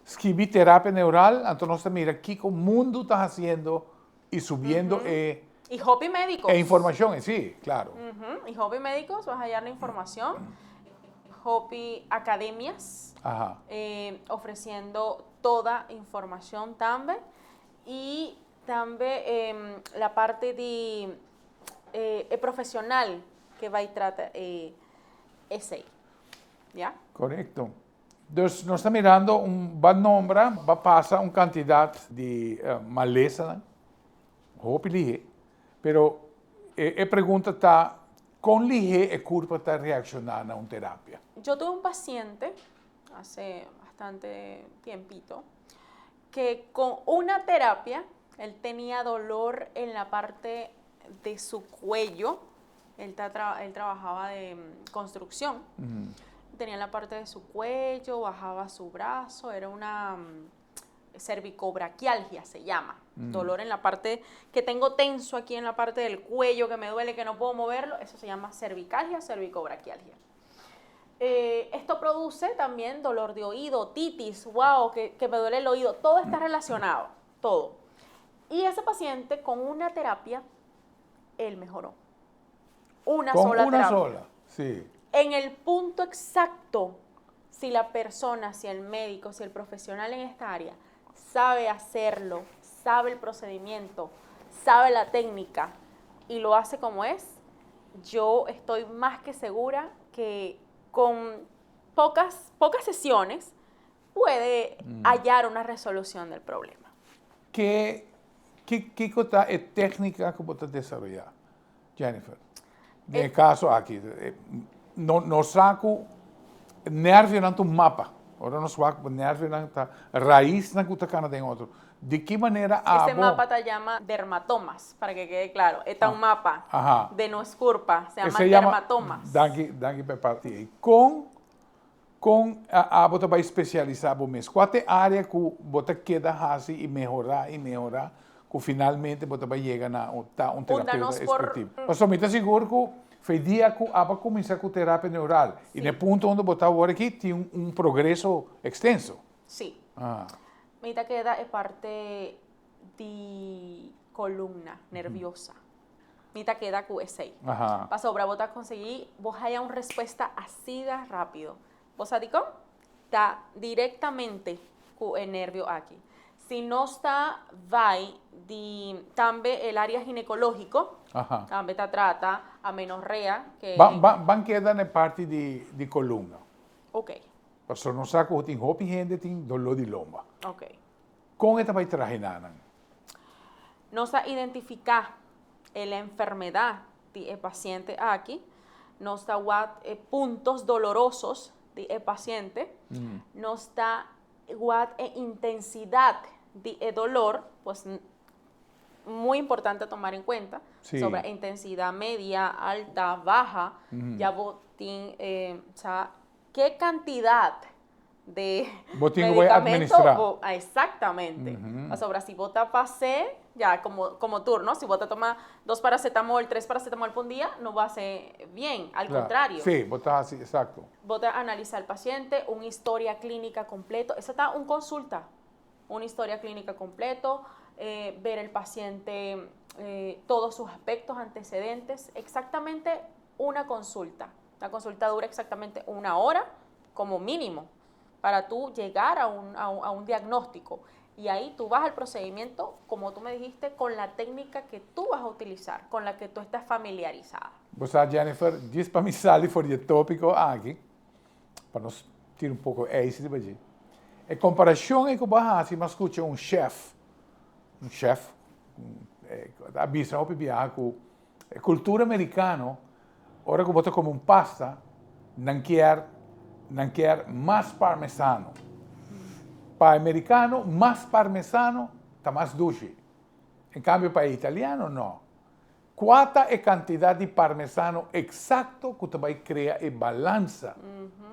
skirbi terapia neural, anto nos mira kiko mundu ta hasiendo i subiendo Y hopi médicos. E informashon, sí, klaro. Ujú, Y hopi médicos, vas a hallar la información. Hopi academias ofreciendo toda información también. Y también la parte de profesional que va y trata esei. ¿Ya? Korekto. Entonses, nos ta mirando un b'a nombra, b'a pasa un kantidat di malesa, no? Hopi lihe, pero e pregunta ta kon lihe e kurpa ta reakshoná na un terapia? Yo tuve un paciente hace bastante tiempito que con una terapia él tenía dolor en la parte de su cuello. Él trabajaba de construcción. Tenía en la parte de su cuello, bajaba su brazo, era una cervicobraquialgia, se llama. Dolor en la parte que tengo tenso aquí en la parte del cuello, que me duele, que no puedo moverlo. Eso se llama cervicalgia, cervicobraquialgia. Esto produce también dolor de oído, otitis, wow, que me duele el oído. Todo está relacionado, todo. Y ese paciente con una terapia, él mejoró. Una Con sola una terapia. sola, sí. En el punto exacto, si la persona, si el médico, si el profesional en esta área sabe hacerlo, sabe el procedimiento, sabe la técnica y lo hace como es, yo estoy más que segura que con pocas, pocas sesiones puede hallar una resolución del problema. Ke ki kiko ta e téknika ku bo ta desaroyá, Jennifer? Den e kaso aki, no nos sa ku nervionan ta un mapa. Ora nos wak nervionan ta raisnan ku ta kana den otro. Di ki manera abo. Ese mapa ta yama dermatomas, para ke kede klaro. E ta un mapa de nos kurpa, se yama dermatomas. Danki, danki pa e parti ei. Kon Kon abo ta bai spesialisá bo mes? Kua ta e área ku bo ta keda hasi i mehorá i mehorá ku finalmente bo ta bai yega na ta un terapeuta esportivo? Pasobra mi ta sigur ku fe dia ku abo a kuminsá ku terapia neural i na e punto unda bo ta awor aki tin un progreso ekstenso. Sí. Mi ta keda e parte di kolumna nerviosa. Mi ta keda ku esei. Pasobra bo ta konsegui bo haya un respuesta asida rápido. Bo sa dikon? Ta direktamente ku e nervio aki. Si nos ta bai di tambe el área ginekológiko, tambe ta trata amenorrea ke. Ban keda na e parti di kolumna. Ok. Pasobra nos sa ku tin hopi hende tin doló di lomba. Ok. Kon e ta bai traha nan? Nos a identifiká e la enfermedat di e pasiente aki, nos ta wak e puntos dolorosos di e pasiente, nos ta wak e intensidat di e dolor, pues muy importante tomar en cuenta, sobre intensidad media, alta, baha, ya bo tin sa ke kantidat de Bo tin ku bai medicamento administrá. bo ah, exactamente. Pasobra si bo ta pas'é, ya como como tur, no? Si bo ta tuma dos paracetamol, tres paracetamol pa un dia, no bo hase bien, al Claro. contrario. Sí, bo ta hasi, exacto. Bo ta analisá el paciente, un historia clínica completo, esa ta un consulta, un historia clínica completo, ver el paciente todos sus aspectos, antecedentes, exactamente una consulta. La consulta dura exactamente una hora como mínimo para tú llegar a un, a un, a un diagnóstico. Y ahí tú vas al procedimiento, como tú me dijiste, con la técnica que tú vas a utilizar, con la que tú estás familiarizada. Bo sa Jennifer, djis pa mi sali for di e tópiko aki, pa nos tira un poko ijs riba dje. E komparashon ei ku bo a hasi, mi a skucha un chef, un chef, a bisa hopi biaha ku E cultura mericano, ora cu bo ta come un pasta, nan kier, nan kier mas parmesano. Pa e mericano, mas parmesano ta mas dushi. En cambio pa e italiano, no. Cua ta e cantidad di parmesano exacto cu ta bay crea e balansa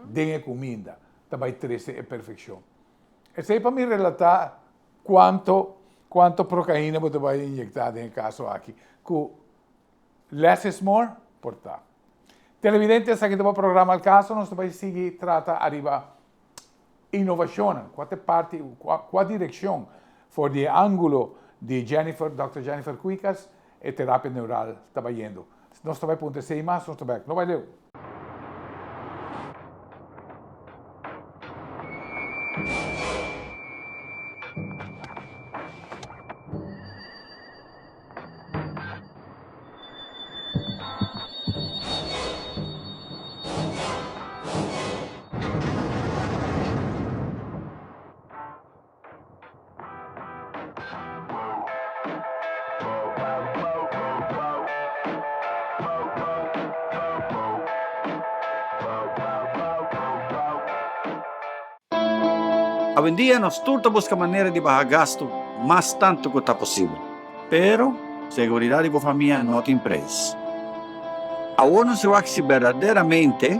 den e cuminda, ta bay trece e perfeccion? Esey pa mi relata Cuanto cuanto procaina bo ta bay inyecta den e caso aki? Cu less is more? Por ta. Televidente esaki ta bo programa Al Caso, nos ta bay sigui trata ariba innovacionnan, cua ta e parti, cua cua direccion for di e angulo di Jennifer, Dòkter Jennifer Cuicas, e terapia neural ta bayendo. Nos ta bay puntra esey mas, nos ta bek. No bay leu. Awendia nos tur ta buska manera di baha gastu mas tantu ku ta posibel. Pero, seguridat di bo famia no tin preis. Awor nos wak si berdaderamente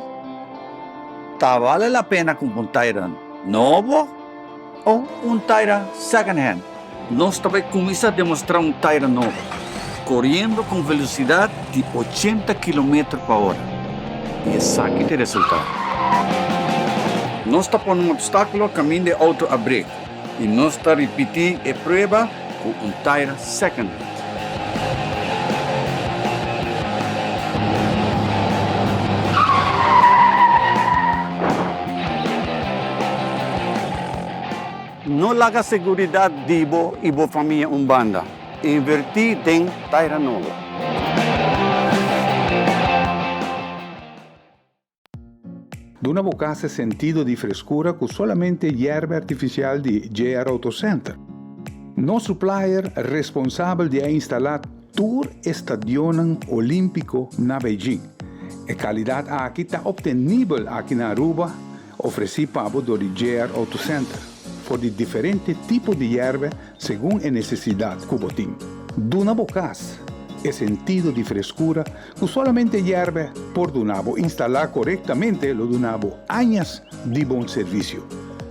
ta bale la pena kumpra un taira nobo O un taira second hand. Nos ta bai kuminsá demostrá un taira nobo, koriendo ku un velosidat di ochenta kilometer pa ora. I esaki ta e resultado. Nos ta pone un opstákulo kaminda e outo a brek i nos ta ripití e prueba ku un taira second hand. No laga seguridat di bo i bo famia un banda. Invertí den taira nobo. Duna bo kas e sentido di freskura ku solamente yerba artifisial di JR Auto Center. Nos supplier responsabel di a instalá tur e stadionnan olímpiko na Beijing. E kalidat aki ta optenibel aki na Aruba, ofresí pa bo dor di JR Auto Center, for di diferente tipo di yerba segun e nesesidat ku bo tin. Duna bo kas e sentido di freskura Ku solamente yèrbe por duna bo instalá korektamente lo duna bo añas di bon servisio.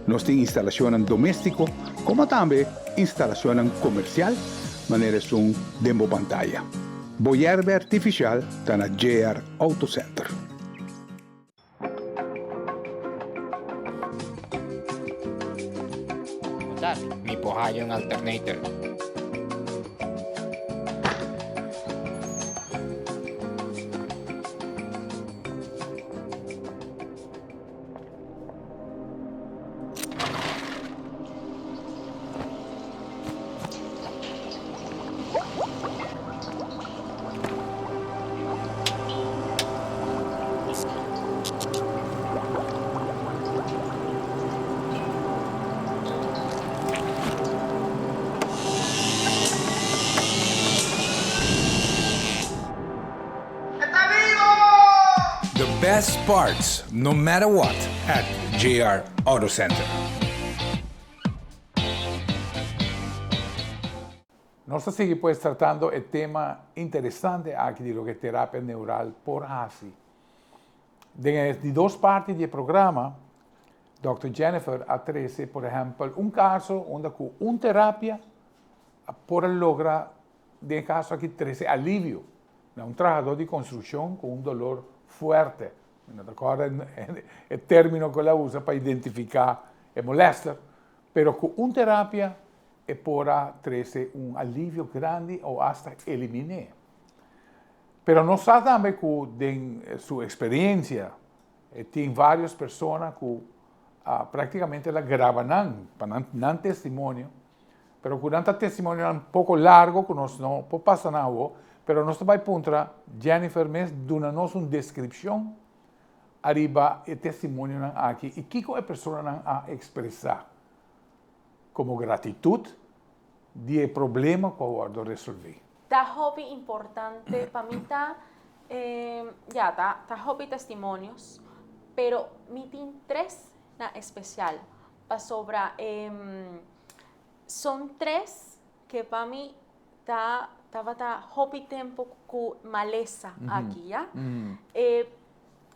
Nos tin instalashonnan doméstiko komo tambe instalashonnan komersial manera esun den bo pantaya. Bo yèrbe artifisial ta na JR Auto Center. Mi por haya un alternator. The best parts no matter what at JR Auto Center. Nos ta sigui pues tratando e tema interesante aki di loke terapia neural por haci. Den e di dos parti di e programa, Dòkter Jennifer a trece por ehempel un caso unda cu un terapia por a logra den e caso aki trece alivio na un trahador di construccion cu un dolor fuerte. Mi no ta corda e termino cu el a usa pa identifica e molester, pero cu un terapia e por a trece un alivio grandi o hasta elimin'é. Pero nos sa tambe cu den su experiencia e tin varios persona cu a practicamente el a graba nan pa nan nan testimonio, pero cu nan ta testimonionan poco largo cu nos no por pasa nan awo, pero nos ta bay puntra Jennifer mes duna nos un descripcion ariba e testimonionan aki y kico e personanan a expresa. Komo gratitut di e problema ku a wòrdu resolví. Ta hopi importante pa mi ta ya ta ta hopi testimonios pero mi tin tres na especial pasobra son tres ke pa mi ta tabata hopi tempo ku malesa aki ya e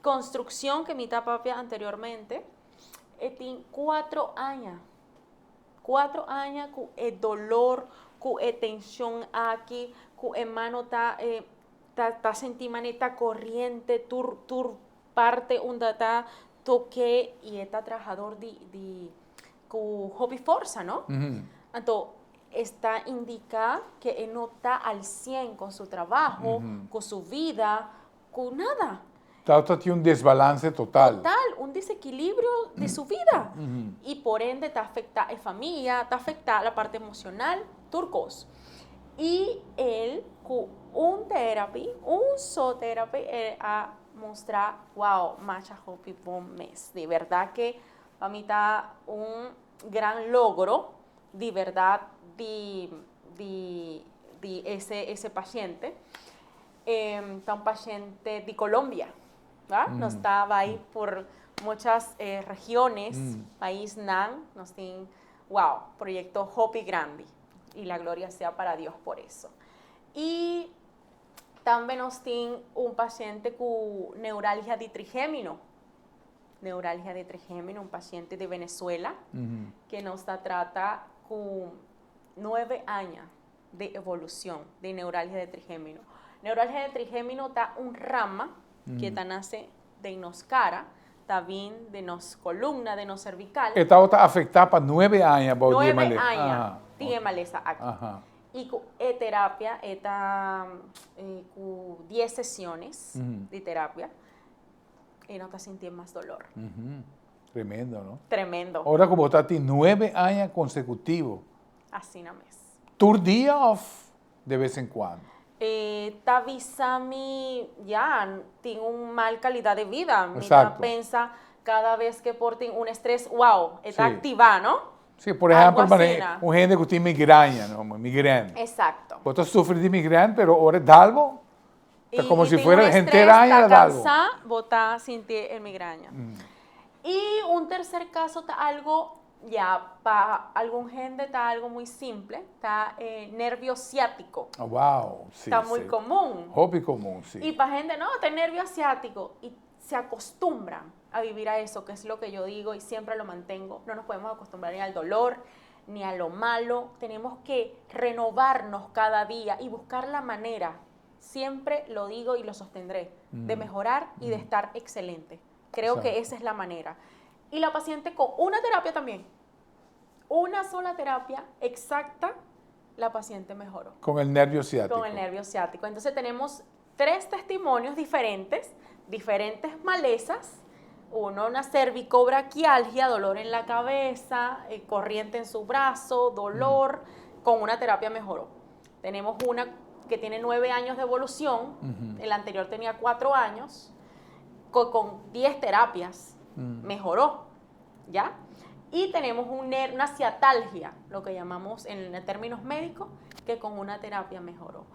construccion ke mi ta papia anteriormente E tin cuatro aña, cuatro aña cu e dolor, cu e tension aki, cu e mano ta ta ta sinti mane ta coriente tur tur parte unda ta toke y e ta trahador di di cu hopi forsa no. Anto esta indica ke e no ta al cien con su trabaho, cu su vida, Cu nada. Tawata tin un desbalance total. Total, un desequilibrio di su vida. Y por ende ta afecta e famia, ta afecta la parte emocional, tur cos. Y el cu un therapy, un so therapy, el a mustra, wow, masha hopi bon mes. Di berdad que pa mi ta un gran logro di berdad di, di, di ese, ese paciente. E ta un paciente di Colombia, ba? Nos ta bai por muchas regiones, paisnan, nos tin, wow, proyecto hopi grandi y la gloria sea para Dios por eso. Y tambe nos tin un paciente cu neuralgia di trigemino, neuralgia di trigemino, un paciente di Venezuela, que nos ta trata cu nueve aña. de evolucion di neuralgia de trigémino. Neuralgia de trigémino ta un rama ke ta nace den nos cara, ta bin den nos columna, den nos cervical. E tabata afecta pa nuebe aña bou di e malesa. Nuebe aña tin e malesa aki. Y cu e terapia e ta cu dies sesiones di terapia e no ta sinti mas dolor. Tremendo, no? Tremendo. Ora cu bo ta tin nuebe aña consecutivo Asina mes. Tur dia of? de bes en cuando. E ta bisa mi ya tin un mal calidad de vida. Mi ta pensa cada vez que por tin un estrés, wow, e ta activa, no? Sí, por ehempel, mane un hende cu tin migraña, no? Migraine. Bo ta sufri di migraine, pero ora e dal bo, ta como si fuera henter aña ta dal bo. Y tin un estrés, ta cansa, bo ta sinti e migraña. Y un tercer caso ta algo Ya, pa algun hende ta algo muy simple, ta e nervio ciático. Oh, wow, sí, Ta muy comun. Hopi comun, sí. Y pa hende, no, ta e nervio ciático. Y se acostumbran a vivir a eso, que es lo que yo digo y siempre lo mantengo. No nos podemos acostumbrar ni al dolor, ni a lo malo. Tenemos que renovarnos cada día y buscar la manera, siempre lo digo y lo sostendré, de mejorar y de estar excelente. Creo que esa es la manera. Y la paciente con una terapia también, una sola terapia exacta, la paciente mejoró. Con el nervio ciático. Con el nervio ciático. Entonces tenemos tres testimonios diferentes, diferentes malezas. Uno, una cervicobraquialgia, dolor en la cabeza, corriente en su brazo, dolor, con una terapia mejoró. Tenemos una que tiene 9 años de evolución, el anterior tenía 4 años, con 10 terapias mejoró, ¿ya? Y tenemos una ciatalgia, lo que llamamos en términos médicos, que con una terapia mejoró.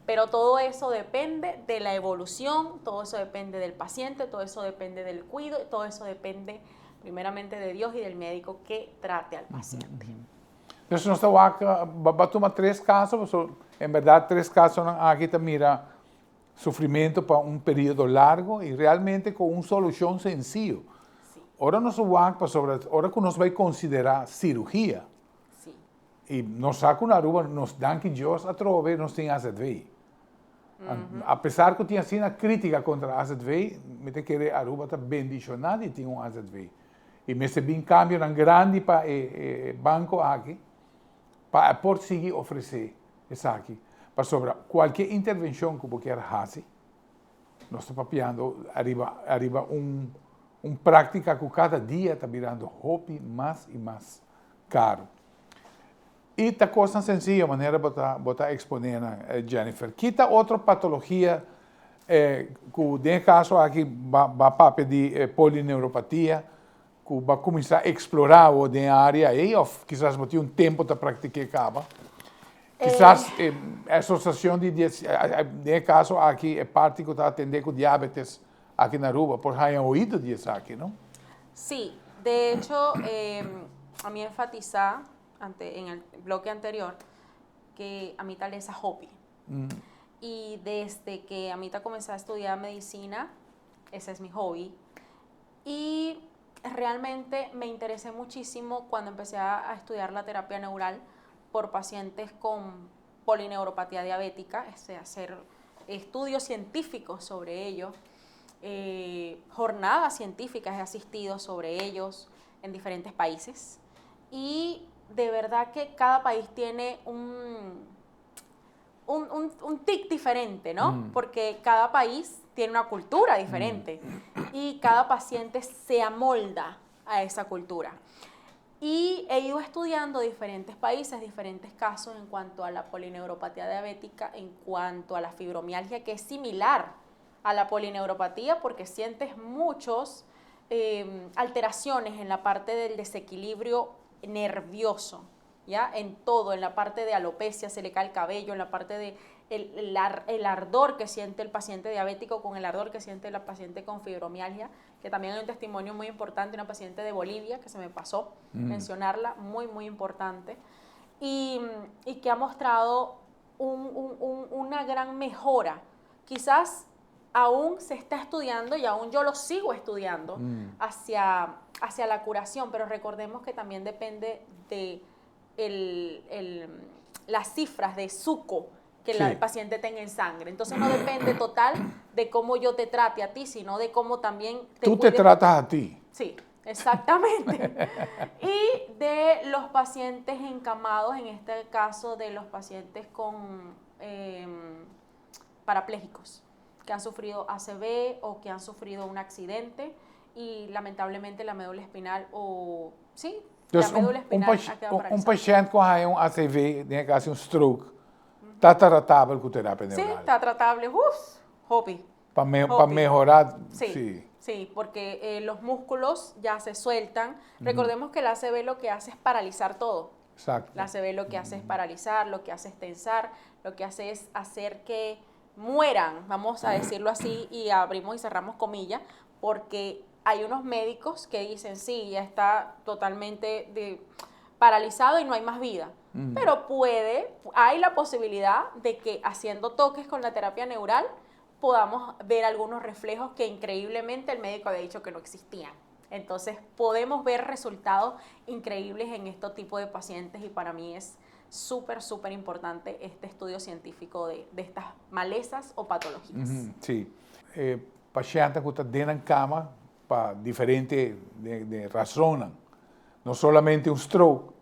Pero todo eso depende de la evolución, todo eso depende del paciente, todo eso depende del cuido, todo eso depende primeramente de Dios y del médico que trate al paciente. Entonces nos ta wak, ba tuma tres caso, paso en berdad tres casonan aki ta mira sufrimento pa un periodo largo y realmente con un solucion senciyo. Ora nos wak pasobra ora cu nos bay considera cirugia y nos sa cu na Aruba nos danki Dios atrobe nos tin azv. A pesar cu tin asina critica contra azv, mi ta kere Aruba ta bendiciona di tin un azv. Y mester bin cambionan grandi pa e banco aki pa e por sigui ofrece esaki. Pasobra cualkier intervencion cu bo kier haci, nos ta papiando ariba ariba un un practica cu cada dia ta birando hopi mas y mas caro. Y ta cosnan sencillo manera bo ta bo ta expone nan, Jennifer. Kita otro patologia cu den e caso aki ba ba papia di polineuropatia cu ba cuminsa explora awo den e area ey of kisas bo tin un tempo ta practique caba. Kisas e asociacion di den e caso aki e parti cu ta atende cu diabetes aki na Aruba por haya oido di esaki, no? Sí, de hecho ami a enfatisa ante en el bloque anterior que ami ta lesa hopi. Y desde que ami ta cuminsa estudia medicina, ese es mi hobby. Y realmente me interesé muchísimo cuando empecé a estudiar la terapia neural por pacientes con polineuropatía diabética, es hacer estudios científicos sobre ello, jornadas científicas he asistido sobre ellos en diferentes países y de verdad que cada país tiene un tic diferente, ¿no? Porque cada país tiene una cultura diferente y cada paciente se amolda a esa cultura. Y he ido estudiando diferentes países, diferentes casos en cuanto a la polineuropatía diabética, en cuanto a la fibromialgia, que es similar a la polineuropatía porque sientes muchas alteraciones en la parte del desequilibrio nervioso, ¿ya? En todo, en la parte de alopecia se le cae el cabello, en la parte de el ardor que siente el paciente diabético con el ardor que siente el paciente con fibromialgia, que también hay un testimonio muy importante, una paciente de Bolivia, que se me pasó mencionarla, muy, muy importante, y que ha mostrado una gran mejora. Quizás aún se está estudiando y aún yo lo sigo estudiando hacia la curación, pero recordemos que también depende de las cifras de suco que el paciente tenga en sangre. Entonces no depende total de cómo yo te trate a ti, sino de cómo también te Tú te tratas a ti. Sí, exactamente. Y de los pacientes encamados, en este caso de los pacientes con parapléjicos, que han sufrido ACV o que han sufrido un accidente y lamentablemente la médula espinal o sí, la médula espinal un, un paciente con un ACV, den caso un stroke, Ta tratabel ku terapia Sí, neural? ta tratabel, uf, hopi. Pa me, pa mehorá, Sí, sí. sí, porque los músculos ya se sueltan. Recordemos que el ACV lo que hace es paralizar todo. La ACV lo que hace es paralizar, lo que hace es tensar, lo que hace es hacer que mueran, vamos a decirlo así, y abrimos y cerramos comillas, porque hay unos médicos que dicen, sí, ya está totalmente paralizado y no hay más vida. Pero hay la posibilidad de que haciendo toques con la terapia neural podamos ver algunos reflejos que increíblemente el médico había dicho que no existían. Entonces podemos ver resultados increíbles en este tipo de pacientes y para mí es súper, súper importante este estudio científico de estas malezas o patologías. Sí. Pashènt ku ta den kama pa diferente de rason, no solamente un stroke,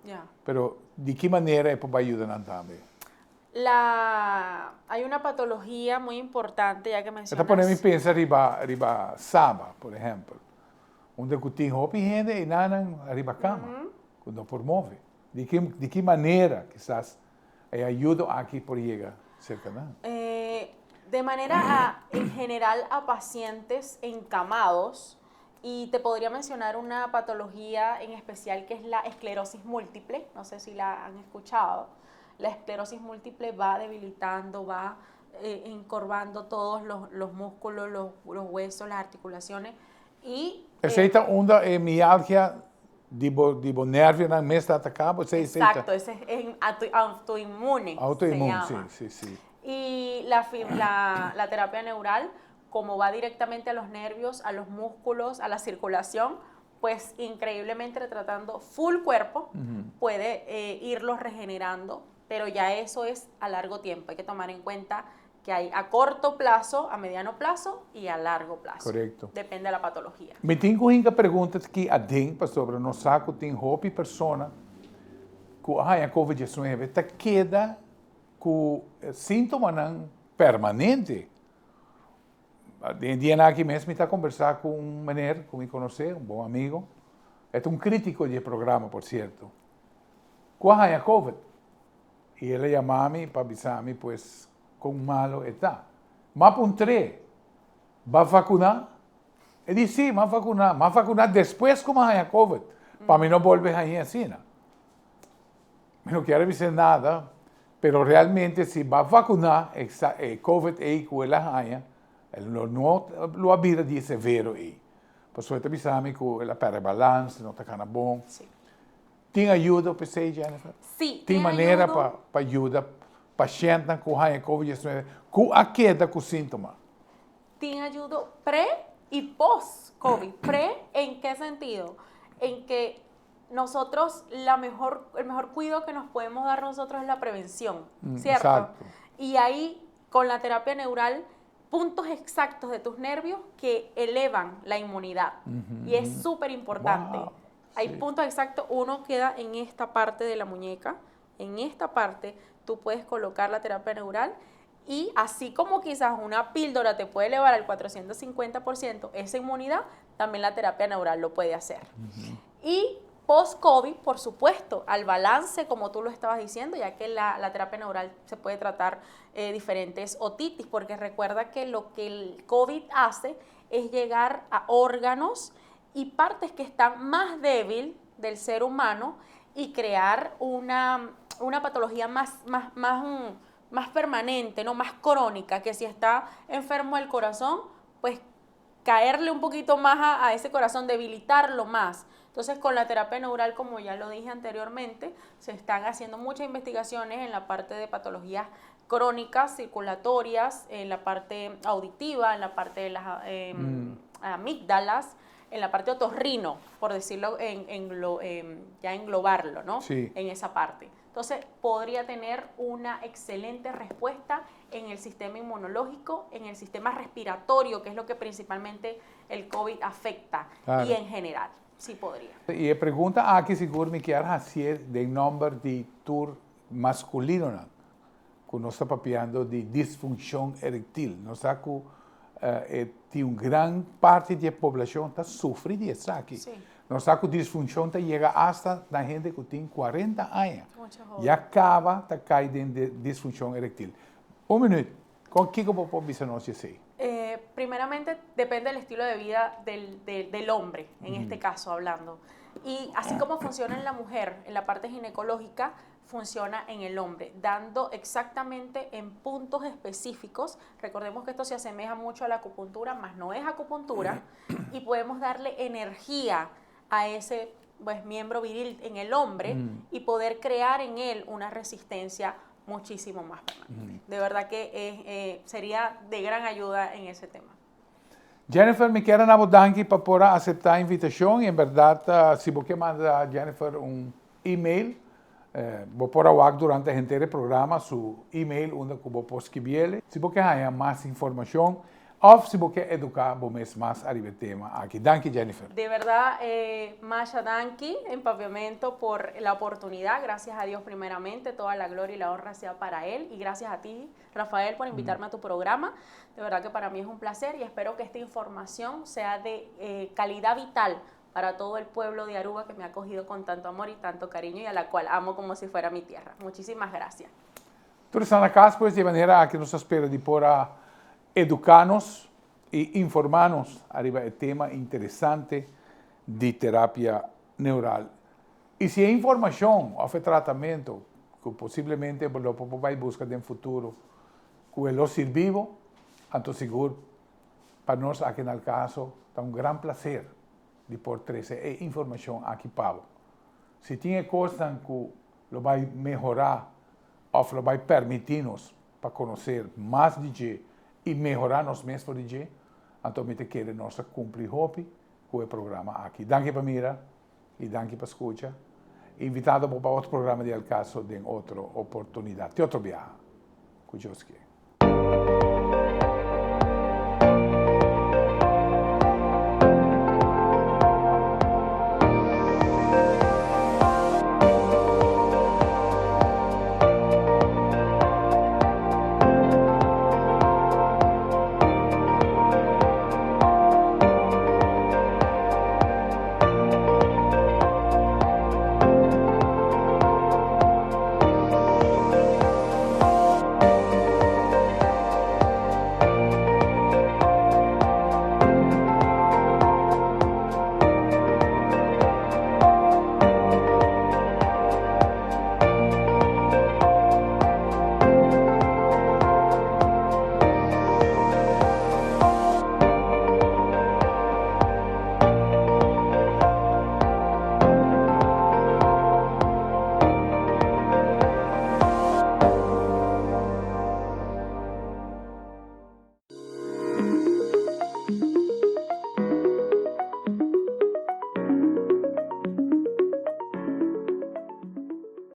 pero di ki manera e por yuda tambe? Hay una patología muy importante, ya que mencionas. Ta pone mi pensa riba Saba, por ehèmpel. Unda ku tin hopi hende einan riba kama, ku no por move. Di ki manera kisas e ayudo aki por yega serka nan? De manera en general a pacientes encamados, y te podría mencionar una patología en especial que es la esclerosis múltiple, no sé si la han escuchado. La esclerosis múltiple va debilitando, va encorvando todos los músculos, los huesos, las articulaciones y Esei ta unda e mialgia di bo nervionan mes ta ataká, esei ta. Exacto, ese es en autoinmune, se Autoinmune, llama. Y la terapia neural, como va directamente a los nervios, a los músculos, a la circulación, pues increíblemente tratando full cuerpo, puede irlos regenerando, pero ya eso es a largo tiempo. Hay que tomar en cuenta que hay a corto plazo, a mediano plazo y a largo plazo. Depende de la patología. Mi tin ku hinka pregunta aki aden pasobra nos sa ku tin hopi persona ku a haña COVID-19 ta keda ku síntomanan permanente. E dia aki mes mi ta kombersá ku un muhé ku mi konosé, un bon amigu. E ta un krítiko di programa, por sierto. Ku a haña COVID. I el a yama mi pa bisa mi, pues, kon malu e ta. M'a puntr'é, b'a vakuná? E di, sí, m'a vakuná. M'a vakuná despues ku m'a haña COVID. Pa mi no bolbe haña asina. Mi no ke bisa nada, pero realmente si b'a vakuná, COVID ei ku el a haña, e no lo a bira di severo ei. Pasobra e ta bisa mi ku el a pèrdè balans, no ta kana bon. Tin ayudo pa esei, Jennifer? Sí. Tin manera pa yuda pashènt ku haña COVID-19 ku a keda ku síntoma? Tin ayudo pre y post-COVID. ¿Pre en qué sentido? En que nosotros, el mejor cuidado que nos podemos dar nosotros es la prevención, ¿cierto? Exacto. Y ahí, con la terapia neural, puntos exactos de tus nervios que elevan la inmunidad. Y es súper importante. Hay puntos exactos, uno queda en esta parte de la muñeca, en esta parte tú puedes colocar la terapia neural y así como quizás una píldora te puede elevar al 450% esa inmunidad, también la terapia neural lo puede hacer. Y post-COVID, por supuesto, al balance, como tú lo estabas diciendo, ya que la terapia neural se puede tratar diferentes otitis, porque recuerda que lo que el COVID hace es llegar a órganos y partes que están más débil del ser humano y crear una patología más permanente, ¿no? Más crónica, que si está enfermo el corazón, pues caerle un poquito más a ese corazón, debilitarlo más. Entonces, con la terapia neural, como ya lo dije anteriormente, se están haciendo muchas investigaciones en la parte de patologías crónicas, circulatorias, en la parte auditiva, en la parte de las amígdalas, en la parte otorrino, por decirlo, ya englobarlo, ¿no? Sí. En esa parte. Entonces, podría tener una excelente respuesta en el sistema inmunológico, en el sistema respiratorio, que es lo que principalmente el COVID afecta, y en general, sí podría. I e pregunta aki sigur mi ke hasi den nòmber di tur maskulinonan, ku nos ta papiando di disfunshon eréktil. Nos sa ku tin un gran parti di poblashon ta sufri di esaki. Nos sa ku disfunshon ta yega asta na hende ku tin kuarenta aña. Ya kaba ta kai den disfunshon erektil. Un minüt, kon kiko bo por bisa nos di esei? Primeramente depende del estilo de vida del del hombre, en este caso hablando. Y así como funciona en la mujer, en la parte ginecológica, funciona en el hombre, dando exactamente en puntos específicos. Recordemos que esto se asemeja mucho a la acupuntura, mas no es acupuntura, y podemos darle energía a ese pues, miembro viril en el hombre y poder crear en él una resistencia muchísimo más permanente. De verdad que eh, sería de gran ayuda en ese tema. Jennifer, mi kier a na bo danki pa por a acepta invitacion y en berdad si bo kier manda Jennifer un email bo por a wak durante henter e programa su email unda cu bo por skibiele si bo kier haya mas informacion of si bo kier educa bo mes mas ariba e tema aki. Danki Jennifer. De verdad masha danki en papiamento por la oportunidad, gracias a Dios primeramente, toda la gloria y la honra sea para él y gracias a ti Rafael por invitarme a tu programa, de verdad que para mí es un placer y espero que esta información sea de eh, calidad vital para todo el pueblo de Aruba que me ha acogido con tanto amor y tanto cariño y a la cual amo como si fuera mi tierra. Muchísimas gracias. Tur esnan na cas pues di e manera aki nos ta spera di por a educa nos y informa nos ariba e tema interesante di terapia neural. Y si e informacion of e tratamento cu posiblemente bo lo por bay busca den futuro cu e lo sirbi bo, anto sigur pa nos aki na Al Caso ta un gran placer di por trece e informacion aki pa bo. Si tin e cosnan cu lo bay mehora of lo bay permiti nos pa conocer mas di dje y mehora nos mes for di dje, anto mi ta kere nos a cumpli hopi cu e programa aki. Danki pa mira y danki pa scucha. Invitado bo pa otro programa di Al Caso den otro oportunidad. Te otro biaha. Cu Dios kier.